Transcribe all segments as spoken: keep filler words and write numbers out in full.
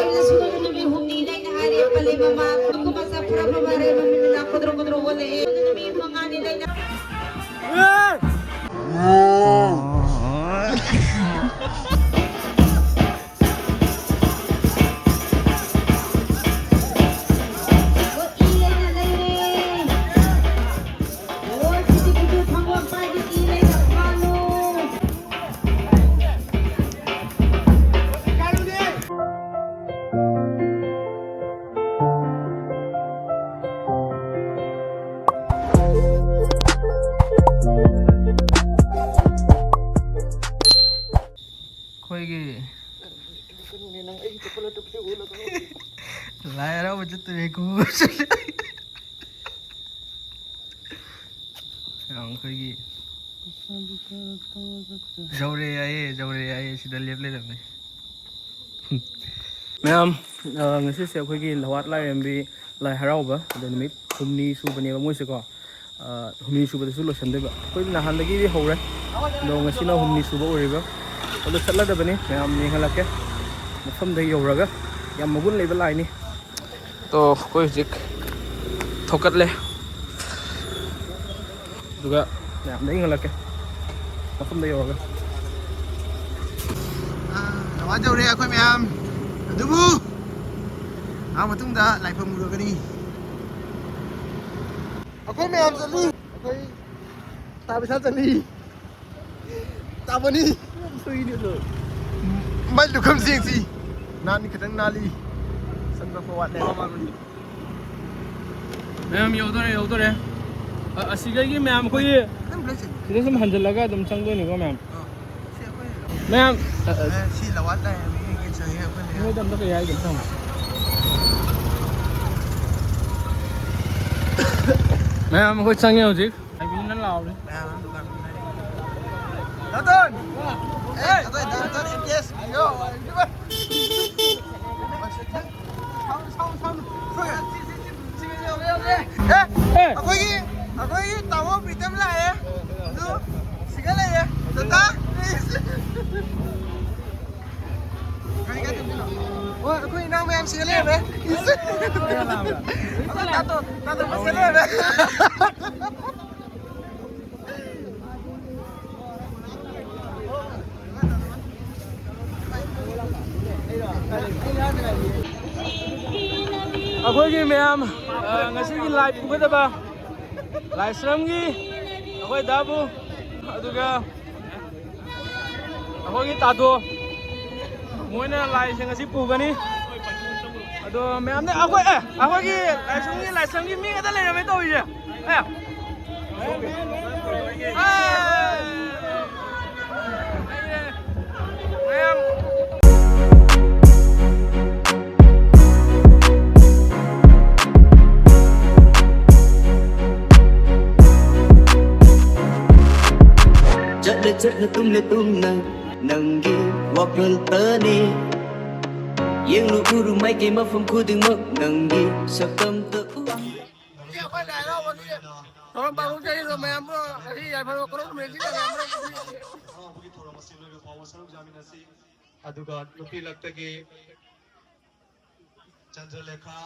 ꯅꯨꯃꯤꯠ ꯍꯨꯝꯅꯤ ꯂꯩꯅ ꯍꯥꯏꯔꯦ, ꯄꯂꯦꯝ ꯃꯃꯥ, ꯈꯨꯗꯣꯡꯒꯨꯝꯕ ꯆꯠꯄ꯭ꯔ ꯃꯃꯥ ꯔꯦ, ꯃꯃꯤꯠ ꯃꯅꯥ ꯈꯨꯗ꯭ꯔꯣꯛ ꯈꯨꯗ꯭ꯔꯣꯛ ꯑꯣꯜꯂꯛꯑꯦ꯫ ꯅꯨꯃꯤꯠ ꯃꯉꯥꯅꯤ ꯂꯩꯅ ꯑꯩꯈꯣꯏꯒꯤ ꯂꯥꯏ ꯍꯔꯥꯎꯕ ꯆꯠꯇꯣꯏꯅꯦ ꯈꯨꯃꯨ ꯆꯠꯂꯦ꯫ ꯑꯩꯈꯣꯏꯒꯤ ꯖꯧꯔꯦ ꯌꯥꯏꯌꯦ, ꯖꯧꯔꯦ ꯌꯥꯏꯌꯦ, ꯁꯤꯗ ꯂꯦꯞ ꯂꯩꯔꯝꯃꯦ꯫ ꯃꯌꯥꯝ, ꯑ, ꯉꯁꯤꯁꯦ ꯑꯩꯈꯣꯏꯒꯤ ꯂꯋꯥꯠ ꯂꯥꯏꯔꯦꯝꯕꯤ ꯂꯥꯏ ꯍꯔꯥꯎꯕ, ꯑꯗꯣ ꯅꯨꯃꯤꯠ ꯍꯨꯝꯅꯤ ꯁꯨꯕꯅꯦꯕ ꯃꯣꯏꯁꯦꯀꯣ꯫ ꯑ, ꯍꯨꯝꯅꯤ ꯁꯨꯕꯗꯁꯨ ꯂꯣꯏꯁꯤꯟꯗꯣꯏꯕ꯫ ꯑꯩꯈꯣꯏꯗꯤ ꯅꯍꯥꯟꯗꯒꯤꯗꯤ ꯍꯧꯔꯦ, ꯑꯗꯣ ꯉꯁꯤꯅ ꯍꯨꯝꯅꯤ ꯁꯨꯕ ꯑꯣꯏꯔꯤꯕ꯫ ꯑꯗꯣ ꯆꯠꯂꯗꯕꯅꯤ, ꯃꯌꯥꯝ ꯌꯦꯡꯍꯜꯂꯛꯀꯦ꯫ ꯃꯐꯝꯗ ꯌꯧꯔꯒ ꯌꯥꯝ ꯃꯒꯨꯟ ꯂꯩꯕ ꯂꯥꯏꯅꯤ꯫ ꯇꯣ, ꯑꯩꯈꯣꯏ ꯍꯧꯖꯤꯛ ꯊꯣꯛꯀꯠꯂꯦ꯫ ꯑꯗꯨꯒ ꯃꯌꯥꯝꯗ ꯌꯦꯡꯍꯜꯂꯛꯀꯦ ꯃꯐꯝꯗ ꯌꯧꯔꯒ꯫ ꯑꯥ, ꯂꯋꯥꯠ ꯌꯧꯔꯦ ꯑꯩꯈꯣꯏ ꯃꯌꯥꯝ꯫ ꯑꯗꯨꯕꯨ ꯑꯥ ꯃꯇꯨꯡꯗ ꯂꯥꯏꯐꯝ ꯎꯔꯒꯅꯤ꯫ ꯑꯩꯈꯣꯏ ꯃꯌꯥꯝ ꯆꯠꯂꯤ꯫ ꯑꯩꯈꯣꯏ ꯇꯥ ꯄꯩꯁꯥ ꯆꯠꯂꯤ꯫ ꯇꯥꯕꯅꯤ꯫ ꯁꯨꯏꯅꯦ ꯑꯗꯣ꯫ ꯃꯩ ꯂꯨꯈꯝ ꯆꯦꯡꯁꯤ꯫ ꯅꯥꯟꯅꯤ ꯈꯤꯇꯪ ꯅꯥꯜꯂꯤ꯫ ꯁꯟꯕ ꯈꯔ ꯋꯥꯠꯂꯦ꯫ ꯃꯌꯥꯝ ꯌꯧꯗꯣꯔꯦ, ꯌꯧꯗꯣꯔꯦ꯫ ꯑ-, ꯑꯁꯤꯗꯒꯤ ꯃꯌꯥꯝ ꯑꯩꯈꯣꯏꯒꯤ ꯑꯗꯨꯝ ꯂꯩꯁꯦ꯫ ꯁꯤꯗ ꯁꯨꯝ ꯍꯟꯖꯜꯂꯒ ꯑꯗꯨꯝ ꯆꯪꯗꯣꯏꯅꯤꯀꯣ ꯃꯌꯥꯝ꯫ ꯑꯥ, ꯁꯤ ꯑꯩꯈꯣꯏ ꯃꯌꯥꯝ, ꯑ, ꯑ, ꯑꯦ, ꯁꯤ ꯂꯋꯥꯠ ꯂꯥꯏ ꯍꯥꯏꯕꯒꯤ ꯀꯩ ꯆꯪꯉꯦ ꯑꯩꯈꯣꯏ ꯃꯌꯥꯝ꯫ ꯃꯣꯏꯗ ꯑꯝꯇ ꯀꯩ ꯍꯥꯏꯒꯦ ꯑꯝꯇ ꯍꯪꯉꯣ꯫ ꯃꯌꯥꯝ ꯑꯩꯈꯣꯏ ꯆꯪꯉꯦ ꯍꯧꯖꯤꯛ꯫ ꯍꯥꯏꯕꯤꯅ ꯂꯥꯎꯔꯦ꯫ ꯃꯌꯥꯝ ꯑꯃ ꯗꯨꯀꯥꯟ ꯐꯝꯅꯔꯤ꯫ ꯗꯥꯇꯣꯟ! ꯑꯦ, ꯗꯥꯇꯣꯟ, ꯗꯥꯇꯣꯟ, ꯑꯦꯝ ꯇꯤ ꯑꯦꯁ, ꯌꯣ, ꯌꯣ꯫ ꯁꯥꯎ, ꯁꯥꯎ, ꯁꯥꯎ꯫ ꯑꯦ, ꯑꯦ꯫ ꯑꯩꯈꯣꯏꯒꯤ, ꯑꯩꯈꯣꯏꯒꯤ ꯇꯥꯃꯣ ꯄ꯭ꯔꯤꯇꯝ ꯂꯥꯛꯑꯦ꯫ ꯑꯗꯨ ꯁꯤꯒ ꯂꯩꯔꯦ꯫ ꯇꯥꯇꯥ꯫ ꯒꯥꯔꯤ ꯀꯥꯏ ꯊꯝꯗꯣꯏꯅꯣ? ꯑꯩꯈꯣꯏ ꯏꯅꯥꯎ ꯃꯌꯥꯝ ꯁꯤꯗ ꯂꯩꯔꯝꯃꯦ꯫ ꯑꯩꯈꯣꯏ ꯇꯥꯇꯣ, ꯇꯥꯇꯣ ꯁꯤꯗ ꯂꯩꯔꯝꯃꯦ꯫ ꯑꯩꯈꯣꯏꯒꯤ ꯃꯌꯥꯝ, ꯑ, ꯉꯁꯤꯒꯤ ꯂꯥꯏ ꯄꯨꯒꯗꯕ ꯂꯥꯏꯁ꯭ꯔꯝꯒꯤ ꯑꯩꯈꯣꯏ ꯗꯥꯕꯨ, ꯑꯗꯨꯒ ꯑꯩꯈꯣꯏꯒꯤ ꯇꯥꯗꯣ, ꯃꯣꯏꯅ ꯂꯥꯏꯁꯤꯡ ꯑꯁꯤ ꯄꯨꯒꯅꯤ꯫ ꯑꯗꯣ ꯃꯌꯥꯝꯅ ꯑꯩꯈꯣꯏ, ꯑꯦ, ꯑꯩꯈꯣꯏꯒꯤ ꯂꯥꯏꯁ꯭ꯔꯝꯒꯤ, ꯂꯥꯏꯁ꯭ꯔꯝꯒꯤ ꯃꯤ ꯉꯥꯛꯇ ꯂꯩꯔꯝꯃꯦ ꯇꯧꯔꯤꯁꯦ꯫ ꯑꯦ꯫ ꯑꯦ꯫ ꯃꯌꯥꯝ꯫ ꯆꯠꯂꯦ ꯆꯠꯅ ꯇꯨꯝꯂꯦ ꯇꯨꯝꯅ ꯅꯪꯒꯤ ꯋꯥꯈꯜꯇꯅꯤ꯫ ꯌꯦꯡꯂꯨ ꯎꯔꯨ ꯃꯥꯏꯀꯩ ꯃꯐꯝ ꯈꯨꯗꯤꯡꯃꯛ ꯅꯪꯒꯤ ꯁꯛꯇꯝꯇ ꯎ꯫ ꯊꯧꯔꯝ ꯄꯥꯡꯊꯣꯛꯆꯔꯤꯕ ꯃꯌꯥꯝꯕꯨ ꯉꯁꯤ ꯌꯥꯏꯐꯔꯕ ꯀꯣꯔꯧ ꯅꯨꯃꯤꯠ ꯑꯁꯤꯗ ꯃꯌꯥꯝ ꯍꯔꯥꯎꯕꯒꯤ ꯊꯧꯔꯝ ꯑꯁꯤ ꯂꯣꯏꯕ ꯐꯥꯎꯕ ꯁꯔꯨꯛ ꯌꯥꯃꯤꯟꯅꯁꯤ꯫ ꯑꯗꯨꯒ ꯅꯨꯄꯤ ꯂꯛꯇꯒꯤ ꯆꯟꯗ꯭ꯔꯂꯦꯈꯥ,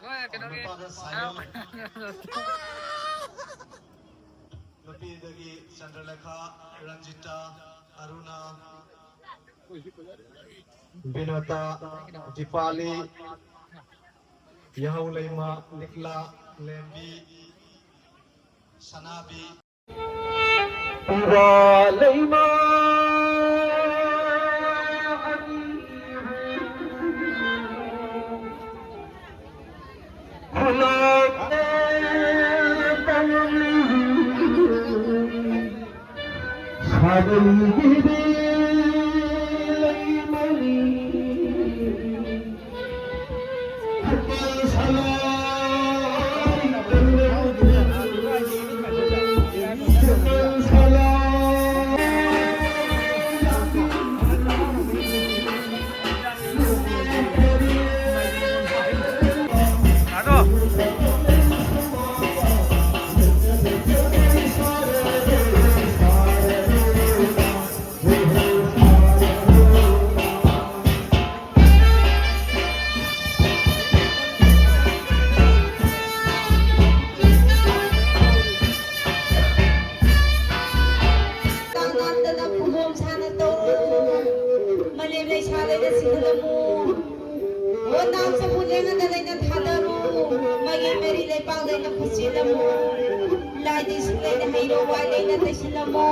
ꯍꯣꯏ, ꯀꯩꯅꯣꯒꯤ, ꯅꯨꯄꯥꯗ ꯁꯥꯏꯌꯣꯟ꯫ ꯅꯨꯄꯤꯗꯒꯤ ꯆꯟꯗ꯭ꯔꯂꯦꯈꯥ, ꯔꯟꯖꯤꯇꯥ, ꯑꯔꯨꯅꯥ, ꯕꯤꯅꯣꯇꯥ, ꯗꯤꯄꯥꯂꯤ, ꯌꯥꯍꯧꯂꯩꯃ, ꯂꯤꯛꯂꯥ, ꯂꯦꯝꯕꯤ, ꯁꯅꯥꯕꯤ꯫ ꯂꯩꯃ ꯑꯅꯤ ꯈꯨꯂꯥꯛꯇ ꯇꯧꯔꯤ ꯁꯥꯕꯜꯒꯤꯗꯤ ꯂꯩꯃꯅꯤ꯫ ꯂꯩꯁꯥ ꯂꯩꯅ ꯁꯤꯍꯜꯂꯝꯃꯨ꯫ ꯑꯣ ꯅꯥꯎ ꯆꯐꯨ ꯂꯦꯡꯉꯗ ꯂꯩꯅ ꯊꯥꯗꯔꯨ꯫ ꯃꯥꯒꯤ ꯃꯔꯤ ꯂꯩꯄꯥꯛ ꯂꯩꯅ ꯈꯨꯠꯆꯤꯜꯂꯝꯃꯨ꯫ ꯂꯥꯏꯗꯤ ꯏꯁꯤꯡ ꯂꯩꯅ ꯍꯩꯔꯣ ꯋꯥꯏ ꯂꯩꯅ ꯇꯩꯁꯤꯜꯂꯝꯃꯨ꯫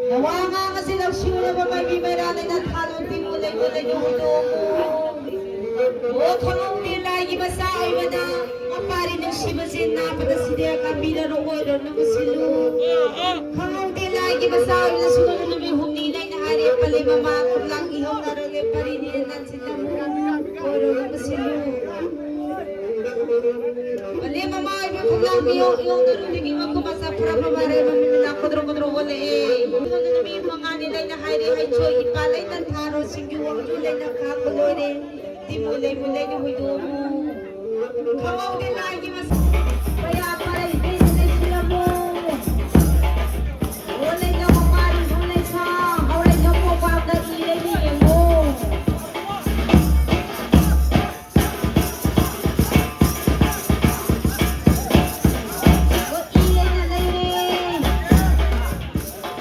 ꯅꯋꯥ ꯑꯉꯥꯡ ꯑꯁꯤ ꯂꯧꯁꯤꯡ ꯑꯣꯏꯔꯕ ꯃꯥꯏꯕꯤ ꯃꯩꯔꯥ ꯂꯩꯅ ꯊꯥꯂꯣ ꯇꯤꯡꯉꯨ ꯂꯩꯉꯨ ꯂꯩꯅ ꯍꯨꯟꯗꯣꯛꯑꯝꯃꯨ꯫ ꯑꯣ ꯈꯪꯍꯧꯗꯦ ꯂꯥꯏꯒꯤ ꯃꯆꯥ ꯑꯣꯏꯕꯅ ꯃꯄꯥꯔꯤ ꯅꯨꯡꯁꯤꯕꯁꯦ ꯅꯥꯕꯗ ꯁꯤꯗꯦ ꯀꯥꯕꯤꯔꯔꯣ ꯑꯣꯏꯔꯣ ꯅꯨꯡꯁꯤꯜꯂꯨ꯫ ꯈꯪꯍꯧꯗꯦ ꯂꯥꯏꯒꯤ ꯃꯆꯥ ꯑꯣꯏꯕꯅ ꯁꯨꯒꯅ ꯅꯨꯃꯤꯠ ꯍꯨꯝꯅꯤ ꯂꯩꯅ ꯍꯥꯏꯔꯦ ꯄꯂꯦꯝ ꯃꯃꯥ ꯈꯨꯂꯥꯡ ꯏꯍꯧꯅꯔꯒꯦ ꯄꯔꯤꯅꯤ ꯅꯟꯁꯤꯜꯂꯝꯃꯨ ꯑꯣꯏꯔꯣ ꯅꯨꯡꯁꯤꯜꯂꯨ꯫ ꯄꯂꯦꯝ ꯃꯃꯥ ꯑꯣꯏꯕ ꯈꯨꯂꯥꯡ ꯃꯤꯌꯧ ꯏꯍꯧꯅꯔꯨ ꯅꯨꯃꯤꯠ ꯃꯈꯨꯝ ꯃꯆꯥ ꯐꯔ ꯐꯕ ꯔꯦꯕ ꯃꯤꯅ ꯈꯨꯗ꯭ꯔꯣ ꯈꯨꯗ꯭ꯔꯣ ꯑꯣꯜꯂꯛꯑꯦ꯫ ꯅꯨꯃꯤꯠ ꯃꯉꯥꯅꯤ ꯂꯩꯅ ꯍꯥꯏꯔꯦ ꯍꯩꯖꯣꯏ ꯏꯄꯥ ꯂꯩꯅ ꯊꯥꯔꯣ ꯁꯤꯡꯖꯨ ꯋꯥꯡꯖꯨ ꯂꯩꯅ ꯈꯥꯛꯄ ꯂꯣꯏꯔꯦ꯫ ꯇꯤꯃꯨ ꯂꯩꯃꯨ ꯂꯩꯅ ꯍꯨꯏꯗꯣꯛꯑꯝꯃꯨ꯫ ꯈꯪꯍꯧꯗꯦ ꯂꯥꯏꯒꯤ ꯃꯁꯛ꯫ ꯀꯌꯥ ꯐꯔꯦ ꯏꯕꯦꯟ ꯂꯩꯁꯤꯜꯂꯝꯃꯨ꯫ ꯑꯣ ꯂꯩꯅ ꯃꯄꯥꯔꯤ ꯍꯧ ꯂꯩꯁꯥ ꯍꯧꯔꯩ ꯅꯄꯣꯛ ꯄꯥꯝꯅ ꯏꯔꯦ ꯃꯤ ꯌꯦꯡꯉꯨ꯫ ꯑꯣ ꯏꯔꯦꯅ ꯂꯩꯔꯦ꯫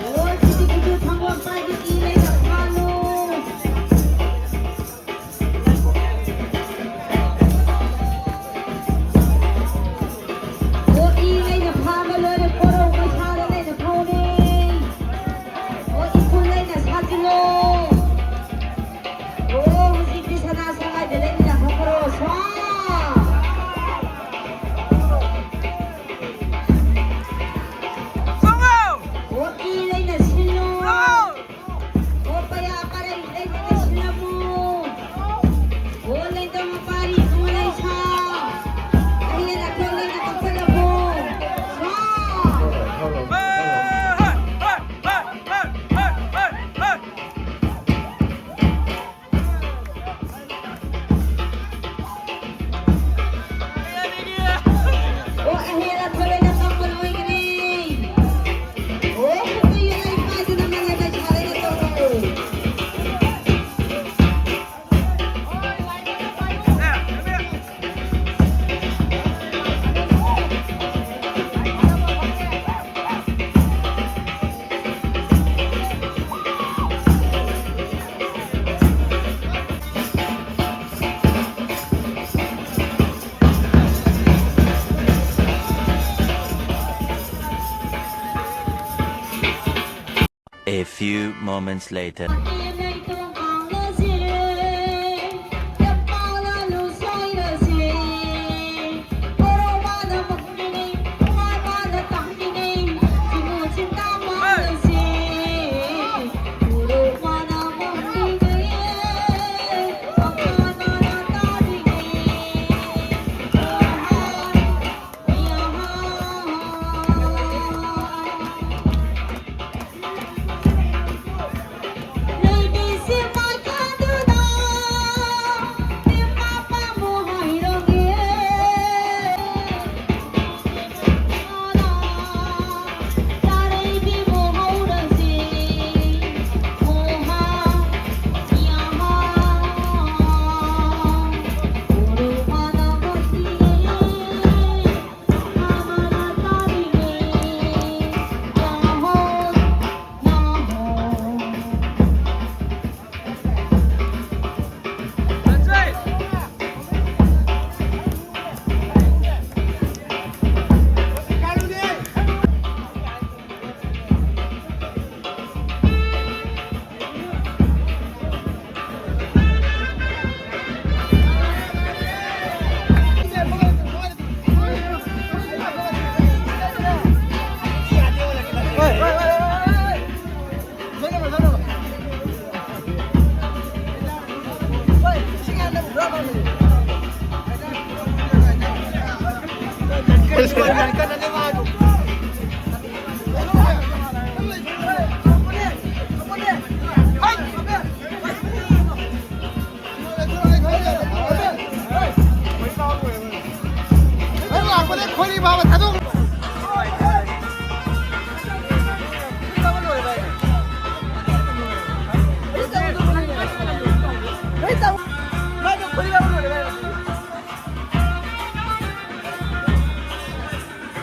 ꯑꯣ ꯁꯤꯗꯤ ꯀꯨꯇꯨ ꯊꯥꯡꯒꯣꯜ ꯄꯥꯏꯕꯤ ꯏꯔꯦꯅ ꯐꯥꯜꯂꯨ꯫ ꯑꯣ ꯏ few moments later.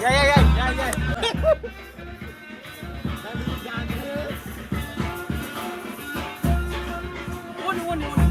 ꯌꯥꯏ, ꯌꯥꯏ, ꯌꯥꯏ, ꯌꯥꯏ, ꯌꯥꯏ꯫ ꯑꯣꯟꯅꯤ, ꯑꯣꯟꯅꯤ, ꯑꯣꯟꯅꯤ꯫